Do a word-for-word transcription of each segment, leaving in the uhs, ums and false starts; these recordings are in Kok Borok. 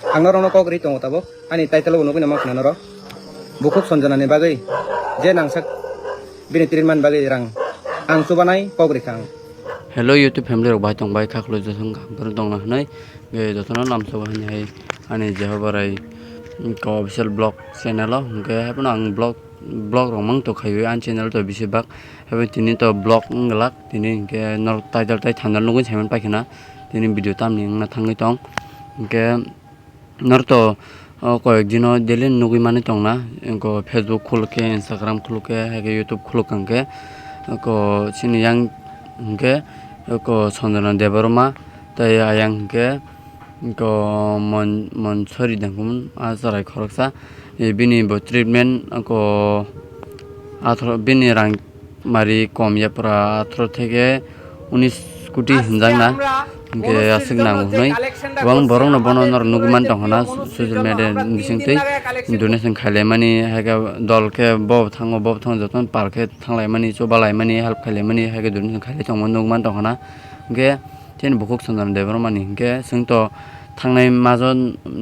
Ang norokno kok ri tongo tabuk, ani title bo nugwi nangma khna norok. Bukhuk Sanjana ni bagwi je nangsak bini treatment bagwi rang ang chubanai kok rikha ang. Hello YouTube family rok, bai tong bai kha khwlai joto wngkha borok tongna hwnwi, jotono lamsao hwnwi hai ani Jehovah Rai, mm, ko official vlog channel o hwnkhe haiphano ang vlog vlog rok mang tong khaio ani channel to bisi bak, haiphano tini to vlog wng glak, tini hwnkhe norok title tai thumbnail nugwi saiman paikha na tini video tamni wngna thangwi tong hwnkhe. Norok to, o, koyek dino daily nugwi mani tongna, wngkhe Facebook khuluk khe, Instagram khuluk khe, hai khe YouTube khuluk kha hwnkhe, wngkhe chini yang hwnkhe, wngkhe Sanjana Debbarma, tei ayang hwnkhe, wngkhe Mon-, Monsori Dengkun, a chwrai khoroksa, e, bini bo treatment, wngkhe athro bini rang mari kom ya pura athro theke unis koti hinjakna, hwnkhe aswk nango hwnwi. Kwbang borokno bono norok nugwi man tongkha na social media ni bisingtwi donation khailaimani, hai khe dol khe bo thango, bo thango, jotono pal khe thanglaimani, chubalaimani, help khailaimani, hai khe donation khailai tongmani nugwi man tongkha na. Hwnkhe chini bukhuk Sanjana Debbarma ni hwnkhe chwng to thangnai majo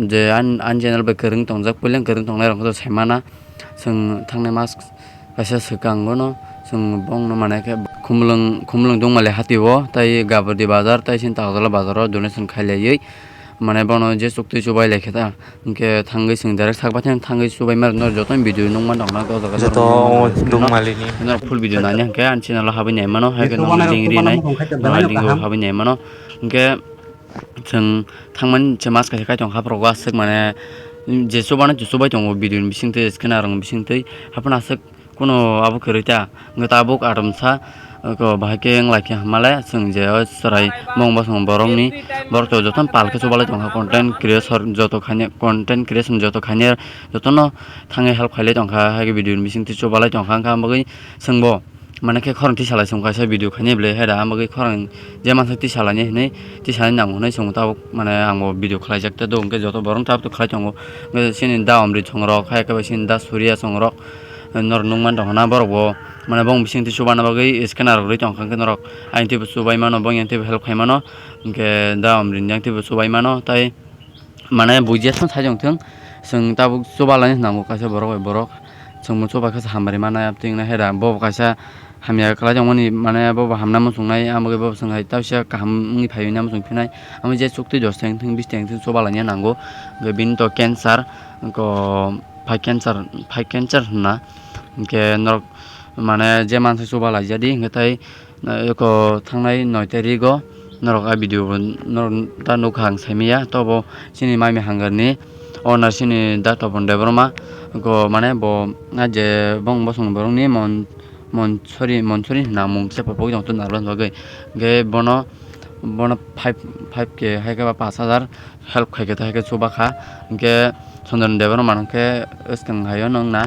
je an-, ani channel bai kwrwng tongjak, puila kwrwng tongnai rok khe to sai mana. Chwng thangnai mas kaisa swkang bono chwng bongno mane khe Khumulwng, Khumulwng Dungmali hati o, tei Gabodi bazar, tei sini Taktala bazar o donation khailaiwi, mane bono je chukti chubai lai khe ta, hwnkhe thangwi chwng direct sak baithang thangwi chubai mano, joto video nukma nokna o jaga joto norok nukma nokna. Dungmali ni. Norok full video nani hwnkhe ani channel o habwi nai mano, hai khe norok link rinai, norok link o habwi nai mano, hwnkhe. Chwng thangmani se mas kaisa kaitor haphro o aswk mane je chubana chubai tongo video ni bisingtwi scanner rok ni bisingtwi haphano aswk kuno abo kwrwi ta wngkha tabuk atomsa bahai khe wng lai khe hamale chwng je o chwrai mong bosong borok ni borok to jotono pal khe chubalai tongkha content creator joto khainai content creation joto khainai jotono thangwi help khailai tongkha hai khe video ni bisingtwi chubalai tongkha wngkha abo bagwi chwngbo. Mane khe khorang tisa lai song kaisa video khainai bwle hai da, ang bagwi khorang je mansa tisa lainai hinui tisa nai nango hinui song tabuk mane ang bo video khlaijak ta do, hwnkhe joto borok tabuk khlai tongo. Hwnkhe chini da Omrit song rok, hai khe bai chini da Surya song rok, norok nukman tongkha na borok bo, mane bong bising twi chubana bagwi scanner rok rwi tongkha, hwnkhe norok ayang twibo chubai mano, bong yang twibo help khai mano, hwnkhe da Omrit ni yang twibo chubai mano, tai. Mane buji ya thang sai jong thang, chwng tabuk chuba lainai nango kaisa borok bai borok, chwngbo chuba khe hamari mannai, abtwi wngnai hai da, bo bo kaisa hamya kwlai tongmani, mane bo bo hamna muchungnai, amo khe bo bo chwng hai tausa kaham wngwi phaiwi na muchung phinai, amo je chukti dos teng thang bis teng thang chuba laina nango, hwnkhe bini to cancer, ko phai cancer, phai cancer hwnna, hwnkhe norok mane je mansa chuba laijadi, hwnkhe tai. Eko thangnai noi tarigo norok a video bo norok ta nukha ang saimanya, tobo chini mami hangar ni owner chini da Topon Debbarma, eko mane bo a je bong bosong borok ni mon, monsori, monsori hinwi mung se pogwi tong naglai bagwi, hwnkhe bono, bono five, five K hai khe ba pash hajar help khai khe ta hai khe chuba kha, hwnkhe Sanjana Debbarma hwnkhe swkang hai o nung na,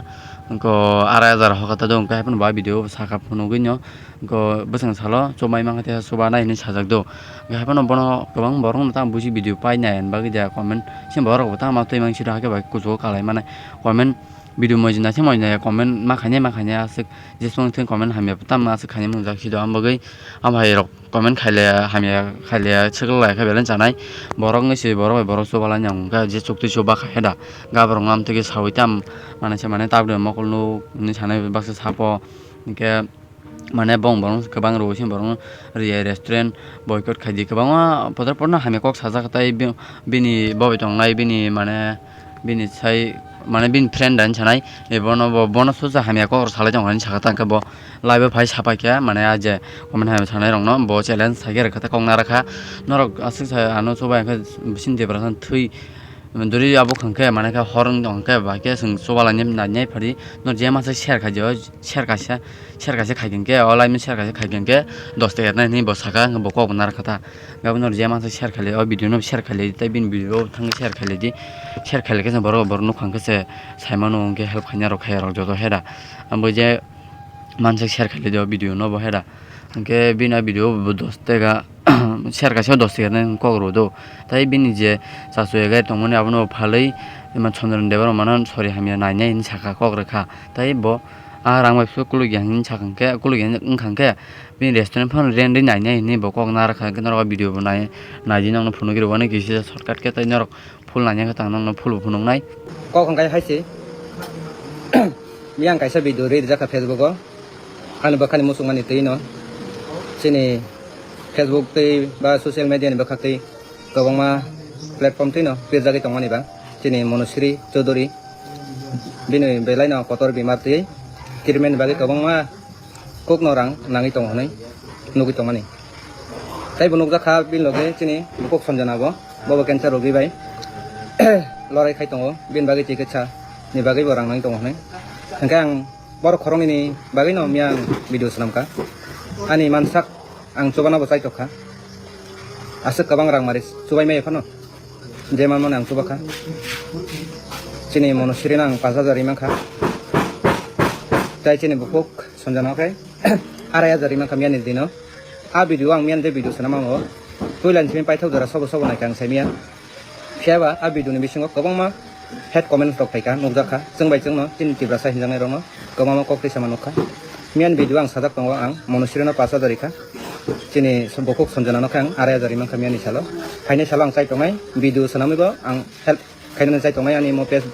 hwnkhe arai hajar hoka ta do, hwnkhe hai phano ba video saka phunugwi no. Go bwswng salo chumai mankha teisa chubanai hinwi sajak do. Hwnkhe haiphano bono kwbang borokno tamo buisi video painai ani bagwi da comment. Chini borok rokbo tamo twi mangsi do, hakhe bai kuchugo kalai manai comment video moijo naikhe moijo nai comment ma khainai ma khainai aswk jeswng thwng comment hamya tamo aswk khainai mungjak si do. Amo bagwi abo hai rok comment khailaiya hamya khailaiya swkla lai khe belai chanai. Borok wngwi se borok bai borok chubalai nang hwnkhe je chukti chuba kha khe da. Gaborok no amtwi khe saui tam manai se manai tabuk de mokol nuk hinwi sanai baksa sapo hwnkhe. Mane bong borok kwbang rw sini borok riyai restaurant boycott khaidi kwbangma potor potor no hamya kok sajak tai bini bo bai tongnai bini mane bini sai mane bini friend ani sanai bono bo bono susa hamya kok rw salai tongkha hinwi saka ta hwnkhe bo live o phai sapai khe mane ah je comment hamya sanai rok no bo challenge sai khe rwkha tei kok narwkha norok aswk sai ano chubai hwnkhe bising debra thwi. Duri abo khwngkhe mane khe hor wng tongkhe bai khe chwng chubalai nai phari no je masa share khaidi o share kaisa share kaisa khai khe o live no share kaisa khai khe dos taka nai hinwi bo saka bo kok bo narwkha ta. Gabon no je masa share khailai o video no share khailai tei bini video o thangwi share khailai di share khailai khe borok borok nukha khe se saimano hwnkhe help khaina rok khaiya rok joto heda abo je mansa share khailai di o video no bo heda. Hwnkhe bini a video bo dos taka share kaisa dos taka nai kok rw do. Tai bini je chasu ya gari tongmani abono phalwi Chondron Debbarma no sori hamya nainai hinwi saka kok rwkha. Tai bo Ah, rang bai phuru kuluk ya hinwi sakha khe, kuluk ya wngkha khe, bini restaurant phano rent ri nainai hinwi bo kok narakha khe norok video bo nai, naidi nokno phunugwi rwmani kisa shortcut khe tei norok full nanya khe tang nokno full bo phunuknai. Kok hwnkhe hai se, miyang kaisa video ri rijak kha Facebook o, ani bwkhani muchungmani twi no, chini Facebook twi ba social media ni bwkhak twi kwbangma platform twi no pirjagwi tongmani ba, chini Monosri Chowdhury. Bini belai no kotor bimar twi treatment bagwi kwbangma kok no rang nangwi tongo hinwi nugwi tongmani. Tei bo nukjak kha bini loge chini bukhuk Sanjana bo, bo bo cancer rogi bai lorai khai tongo, bini bagwi chikitsa ni bagwi bo rang nangwi tongo hinwi. Hwnkhe ang borok khoroknwi ni bagwi no miyang video swnam kha. Ani mansak ang chubana bo chai tok kha. Aswk kwbang rang mari chubai maya phano. Je manmani ang chuba kha. Chini Monosri no ang pash hajar ri mankha. Tei chini bukhuk Sanjana khe arai hajar ri mankha miyani dino. A video ang miyani je video swnam ango. Puila ni simi paithak jora sobo sobo naikha ang sai miya. Phiya ba a video ni bisingo kwbangma hate comments rok phaikha, nukjak kha. Chwng bai chwng no chini Tiprasa hinjaknai rok no kwbangma kok twi sama nukha. Miyani video ang sajak tongo ang Monosri no pash hajar ri kha. Chini bukhuk Sanjana no khe ang arai hajar ri mankha miyani salo. Phainai salo ang chai tongnai video swnamwi bo ang help khainani chai tongnai ani mo page,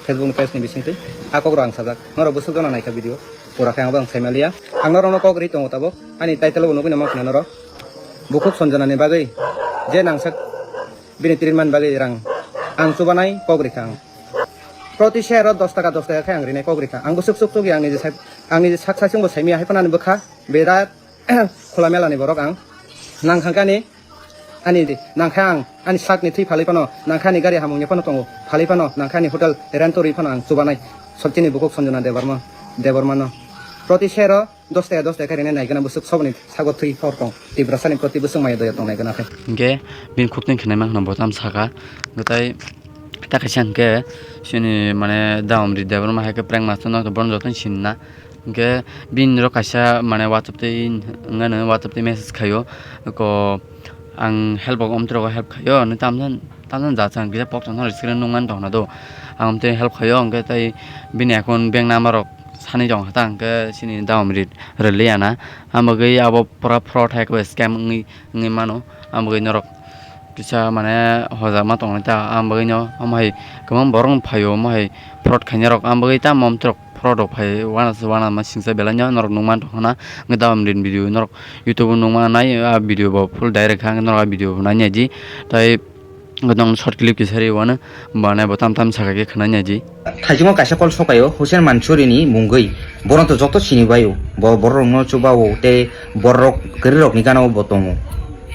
Facebook ni page ni bisingtwi. A kok rok ang sajak. Norok bwswk jona naikha video. Pura khe ang bo ang sai maliya. Ang norok no kok ri tongo tabuk. Ani title bo nugwi no mankha norok. Bukhuk Sanjana ni bagwi je nangsak bini treatment bagwi rang ang chubanai kok ri kha ang. Proti share o dos taka dos taka khe ang rinai kok ri kha. Ang bwswk chuk chuk ya ang niji sak, ang niji sak saichung bo sai miya hai phano ani bwkha birat khula mela ni borok ang nang kha khe ani, ani di, nang kha ang ani sak ni thwi phalwi phano, nang kha ani gari hamung ni phano tongo phalwi phano, nang kha ani hotel rent o ri phano ang chubanai. Sokchini bukhuk Sanjana Debbarma, Debbarma no proti share o dos taka dos taka khe rinai naikhe na bwswk soboni sago thwi hor tong. Tiprasa ni proti bwswk maya doya tong naikhe na khe. Hwnkhe bini khuk twi khwnai mankha botam saka. Hwnkhe tai ta kaisa hwnkhe chini mane Daumri Debbarma hai khe prank master no borok jotono sinna. Hwnkhe bini rok kaisa mane WhatsApp twi wngmano, WhatsApp twi message khaio. Ko ang help rok omtwi rogo help khaio. Ni tamjani, tamjani jat sang kisa pok tongthok screen nukmani tongna do. Ang omtwi help khaio hwnkhe tai bini account bank number rok sani tong kha ta hwnkhe chini Daumri rwliya na. Ang bagwi abo pura fraud hai khe scam wngwi, wngwi mano. Ang bagwi norok kisa mane hojakma tongnai ta, ang bagwi no omo hai kwbang borok no phaio, omo hai fraud khainai rok, ang bagwi tamo omtwi rok fraud rok phai wana se wana ma singsa belai no norok nukman tong khana. Hwnkhe Daumri video norok YouTube o nukma nai, a video bo full direct kha, norok a video bo nai nai di. Tai Hwnkhe nwng short clip kisa ri wano, bana bo tam tam saka khe khwnai nai di. Thaichungo kaisa call sokaio Hussein Mansoori ni mungwi. Bono to joto sini baio. Bo borok rokno chubao tei borok kwrwi rokni gana bo tongo.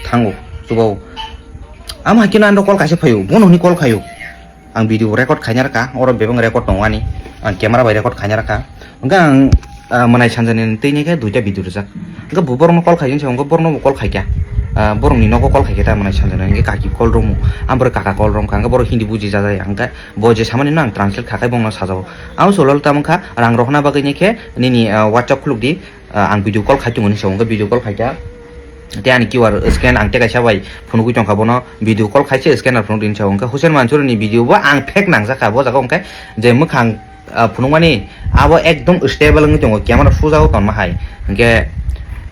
Thango chubao. Amo hai khe no ano call kaisa phaio. Bono hwnwi call khaio. Ang video record khaina rwkha. Oro bebak record tongo ani. Ang camera bai record khaina rwkha. Hwnkhe ang, ah, mwnai sanjani twi ni khe duita video rijak. Hwnkhe bo borokno call khaijak, hwnkhe borokno bo call khaikha. Ah, borokni nogo call khaikha ta mwnai sanjani, hwnkhe kaki call romo. Ang borok kaka call romkha, hwnkhe borok Hindi buji jajai, hwnkhe bo je samani no ang translate khakai bongno sajao. Ang solol tamo kha rang rohorna bagwi ni khe nini, ah, WhatsApp khuluk di, ah, ang video call khai tongo hinwi sao, hwnkhe video call khaikha. Tei ani Q R scan ang tei kaisa bai phunugwi tongkha bono, video call khaise scanner phunuk di hinwi sao. Hwnkhe Hussein Mansoori ni video bo ang fake nangjakha bo jaga, hwnkhe je mwkhang ah, phunukmani abo ekdom stable wngwi tongo, camera sujao tonma hai. Hwnkhe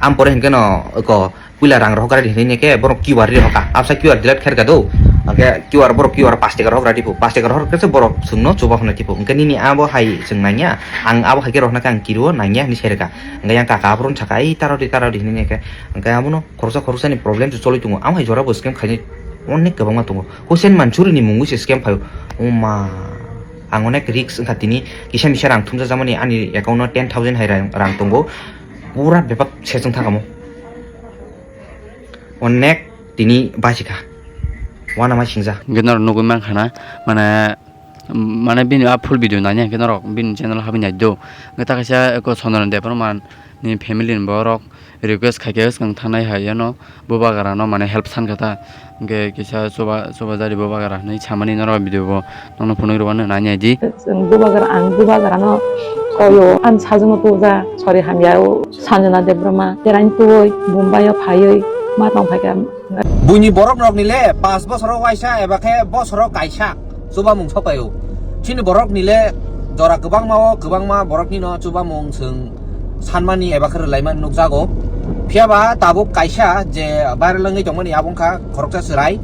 ang pore hwnkhe no eko puila rang rohorkha di hinwi khe borok Q R ri hoka, absa Q R delete kherkha do. Hwnkhe Q R borok Q R pash taka rohorkha di phu, pash taka rohorkha se borok chwngno chuba hwnwi di phu. Hwnkhe nini abo hai chwng nangya, ang abo hai khe rohorna khe ang kirio nangya hinwi sai rwkha. Hwnkhe yang kaka aphuru saka, "Ei taro di, taro di," hinwi khe. Hwnkhe abono khoroksa khoroksani problem se choli tongo, amo hai jora bo scam khainai onek kwbangma tongo. Hussein Mansoori ni mungwi se scam phaio. Oma, ang onek risk wngkha tini, kisa misa rang thumjak jamani ani account o ten thousand hai rang, rang tongo. Pura bebak sejwng thangkha mo. Onek tini bachikha. Uanama singja. Hwnkhe norok nugwi mankha na, mane, mane bini a full video nani hwnkhe norok bini channel habwi nai do. Hwnkhe ta kaisa eko Sondron Debbarma ni family ni borok request khaikhe swkang thangnai hai yano bubagra no mane help sankha ta. Hwnkhe kisa chuba, chuba jari bubagra hinwi samani norok video bo nokno phunugwi rwmani nai nai di. Chwng bubagra, ang bubagra no koyo, ang sajwkno tuja, sorry hamya o Sanjana Debbarma, terain tuwi Bombay o phaiwi ma tong phaikha. Buini borok rok ni le paanch bosoro waisa eba khe bosoro kaisa chuba mung sopaio. Chini borok ni le Jora kwbangma o kwbangma borokni no chubamung chwng sanmani eba khe rwlaimani nukjago. Phiya ba tabuk kaisa je viral wngwi tongmani abo wngkha khoroksa chwrai,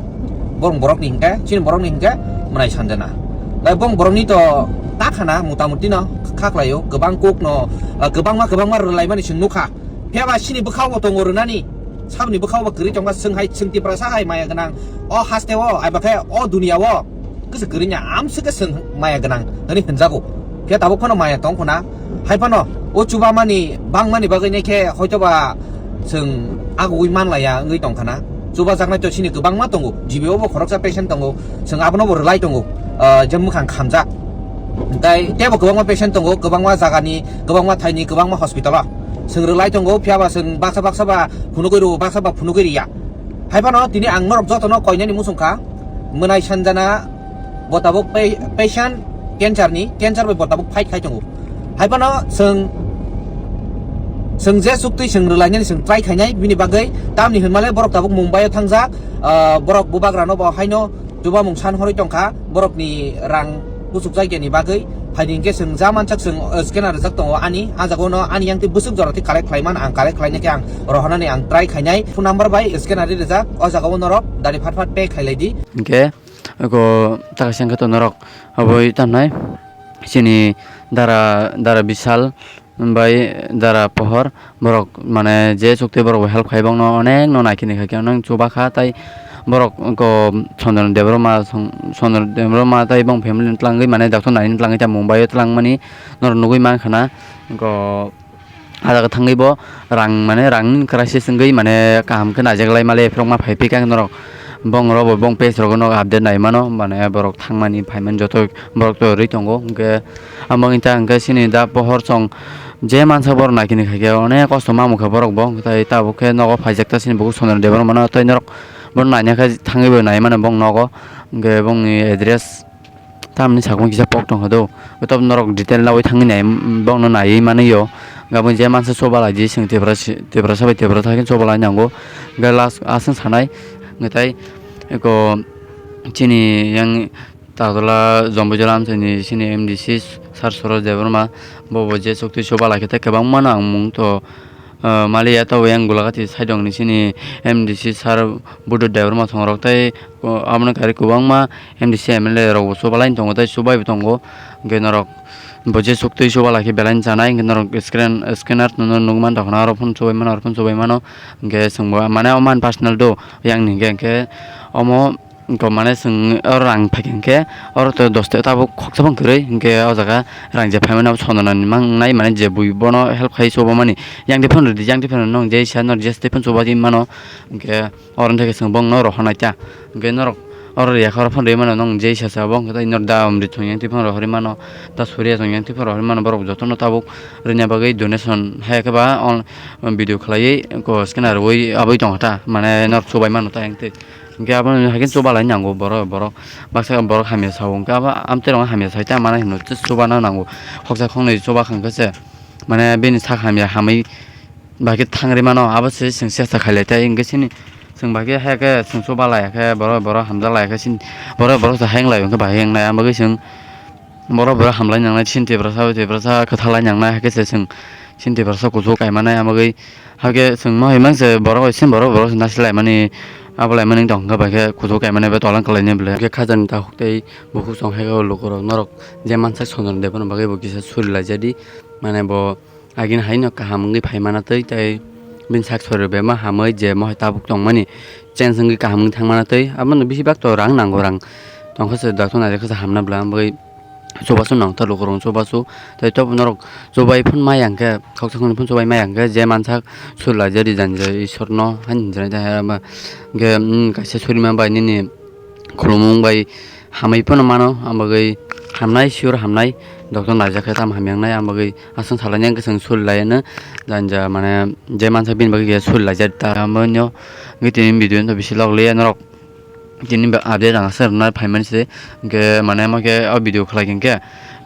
bong borokni hinkhe, chini borokni hinkhe Mwnai Sanjana. Bai bong borokni to ta khana mota moti no kha khlaio, kwbang kok no, ah, kwbangma kwbangma rwlaimani chwng nukha. Phiya ba chini bwkhao bo tongo rwnani, saboni bwkhao bo kwrwi tongkha, chwng hai, chwng Tiprasa hai maya gwnang o haste o, eba khe o duniya o. Kisa kwrwini amswk khe chwng maya gwnang hwnwi hwnjago. Phiya tabuk phano maya tong khuna. Hai phano o chubamani bangmani bagwi nai khe hoito ba chwng agugwi manlaiya wngwi tong khana. Chubajaknai to chini kwbangma tongo. G B o bo khoroksa patient tongo. Chwng abono bo rwlai tongo. Ah, je mwkhang khamjak. Tai teibo kwbangma patient tongo, kwbangma jagani, kwbangma thaini, kwbangma hospital o. Chwng rwlai tongo, phiya ba chwng baksa baksa ba phunugwi rwo, baksa ba phunugwi riya. Hai phano tini ang norok jotono koinani muchung kha, Mwnai Sanjana bo tabuk pa-, patient cancer ni, cancer bai bo tabuk fight khai tongo. Hai phano chwng, chwng je chuktwi chwng rwlainani chwng try khainai, bini bagwi tamni hwnmale borok tabuk Mumbai o thangjak, ah, borok bubagrano bo haino chubamung san horwi tongkha, borokni rang kuchukjak yani bagwi. Phaidi hinkhe chwng ja mansak chwng, uh, scanner rijak tongo ani, ah jagao no ani yang twi bwswk jora twi collect khlai man, ang collect khlaina khe ang rohornani ang try khainai. Phone number bai scanner rijak, o jagao norok dari phat phat pay khailai di. Hinkhe eko taka sengkhe to norok aboi tamnai chini dara, dara Bishal bai dara Pohor, borok mane je chukte borok bo help khai bokno onek no naikhe naikhe khe nang chuba kha, tai borok ko Chandra Debbarma, Chandra Debbarma tai bong family ni tlangwi mane doctor naini tlangwi ta Mumbai o tlangmani norok nugwi mankha na. Ko ah jaga thangwi bo rang mane rang ni crisis wngwi mane kaham khe naijak lai male phirok ma phai phi khe norok bong rok bo bong page rogo no update nai mano, mane borok thangmani phaimani joto borok to rwi tongo. Hinkhe amo wngkha hinkhe chini da Pohor song je mansa borok naikhe naikhe khe onek kosto mamukha borok bo, tai tabuk khe nogo phaijak ta chini bukhuk Chandra Debbarma no, tai norok bono naina khe thangwi bo nai mano bong nogo. Hinkhe bongni address tamni sakmung kisa pok tongkha do, tabuk norok detail nawi thangwi nai, bongno naiwi manwi o. Gabon je mansa chuba lai di chwng Tiprasa bai Tiprasa thai khe chuba lai nango. Hinkhe last aswng sanai, hinkhe tai eko chini yang Tagola Jomboijola amchaini chini M D C sir Surosh Debbarma, bo bo je chukti chuba lai khe tei kwbangma no ang mung to, ah, maliya, tabuk yang Gulagati side ni chini M D C sir Budu Debbarma thongrok tei, oh, abono kari kwbangma M D C M L A rok bo chuba lai tongo tei chubai bo tongo. Hinkhe norok bo je chukti chuba lai khe belai chanai, hinkhe norok screen, scanner no nukman tongkha na, aro phone chubai mano, aro phone chubai mano. Hinkhe chwngbo mane omo ani personal do yang ni hinkhe, hinkhe omo Wngkha mane chwng oro rang phaikha hinkhe oro to dos taka tabuk khoksa phang kwrwi, hinkhe o jaga rang je phaimani abo Chandana ni mangnai, mane je bui bono help khai chubamani. Yang twi phano rwdi, yang twi phano nwng je isa nw rwdi, jesa twi phano chuba di mano. Hinkhe oro wngkha khe chwng bongno rohornai ta. Hinkhe norok oro rwya khe oro phano rwui mano, nwng je isa sa bo hinkhe tai norok da Amrit song yang twi phano rohorwi mano, da Surya song yang twi phano rohorwi mano, borok jotono tabuk rwna bagwi donation haiya khe ba on video khlaiwi ko scanner rwui abui tongkha ta, mane norok chubai mano ta yang twi. Hinkhe abono hai khe chuba lai nango borok, borok baksa borok hamya sao, hinkhe abo amtwi rok hamya sai ta mano hinwi chuba na nango. Khoksa khoknwi chuba kha hinkhe se mane bini sak hamya hamwi bai khe thangri mano, abo se chwng chesta khailai tai. Hinkhe chini chwng bai khe hai khe chwng chuba lai khe borok, borok hamjak lai khe chini borok, borok se hayung lai hinkhe bai hayung nai, abo khe chwng Borok borok hamlai nangnai, chini Tiprasa bai Tiprasa kwthalai nangnai, hakhe se chwng chini Tiprasa kuchuk kaimanai, amo bagwi hakhe chwng ma himang se borok bai chini borok borok se nasilai mani, abo lai mani tong kha bai khe kuchuk kaimanai bai tolang kwlainai bwlai. Hakhe khajani takhuk tei bukhuk song hai khe o lukurok norok je mansak Chandana Debbarma bagwi bo kisa suri laijadi, mane bo Agini haino kaham wngwi phaimana twi tei bini sak sori bai ma hamwi je mohai tabuk tongmani change wngwi kaham wngwi thangmana twi abono bisi bak to rang nango, rang tongkha se doctor nairikha se hamna bwla wngwi chubachu nangtharlo kwrwng chubachu tei tobo norok chubai phano maya hwnkhe khoksa khoknwi phano chubai maya hwnkhe je mansak suri laijadi jani je Isorno haini hwnjani tei hwnkhe kaisa surima bai nini khulumung bai hamwi phano mano, ang bagwi hamnai, sure hamnai, doctor naijak khe tamo hamya wngnai, ang bagwi aswk salainai, ang khe chwng suri laiya no, jani ja mane je mansa bini bagwi khe suri laijak ta, amo no wngwi tini video no bisi log liya norok Tini ba update ang aswk rwna phaimani se, hwnkhe mane omo khe o video khlai khe hwnkhe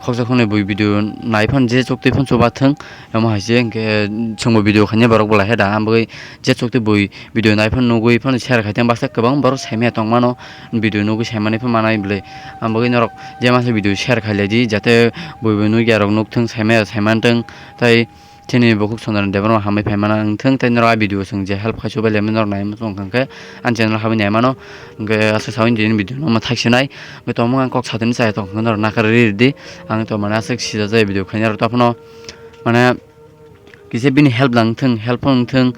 khoksa khoknwi bui video nai phano je chuk twi phano chuba thwng, omo hai se hwnkhe chwngbo video khaina borok bo lai khe da, ang bagwi je chuk twi bui video nai phano nugwi phano share khai tei baksa kwbang borok saimaya tong mano, video nugwi saimani phano manai bwlwi. Ang bagwi norok je masa video share khai lai di, jate bui bui nukya rok nuk thwng, saimaya saiman thwng, tei Chini bukhuk Chandra Debbarma hambai phaimana wngthwng, tei norok a video o chwng je help khai chubai laimani norok nai muchung wngkha khe ani channel o habwi nai mano. Hwnkhe aswk sawi tini video no omo thaksinai. Hwnkhe tongmung ang kok satini chaya tongkha norok nakarwi ridi. Ang to mane aswk sijajak video khaina rok tei phano mane kisa bini help nangthwng, help wngthwng,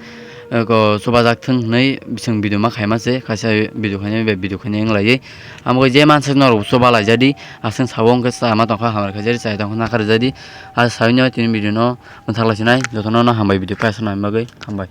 eko chubajak thwng hwnwi bising video ma khaima se, kaisa video khaina bai video khaina wng laiwi. Amo je manswk norok chuba laijadi, aswk sabo hwnkhe chama tongkha hamar khaijadi, chaya tongkha nakarjadi. A sawi no tini video no mwthak lai sinai, jotono no hambai video paisana bagwi hambai.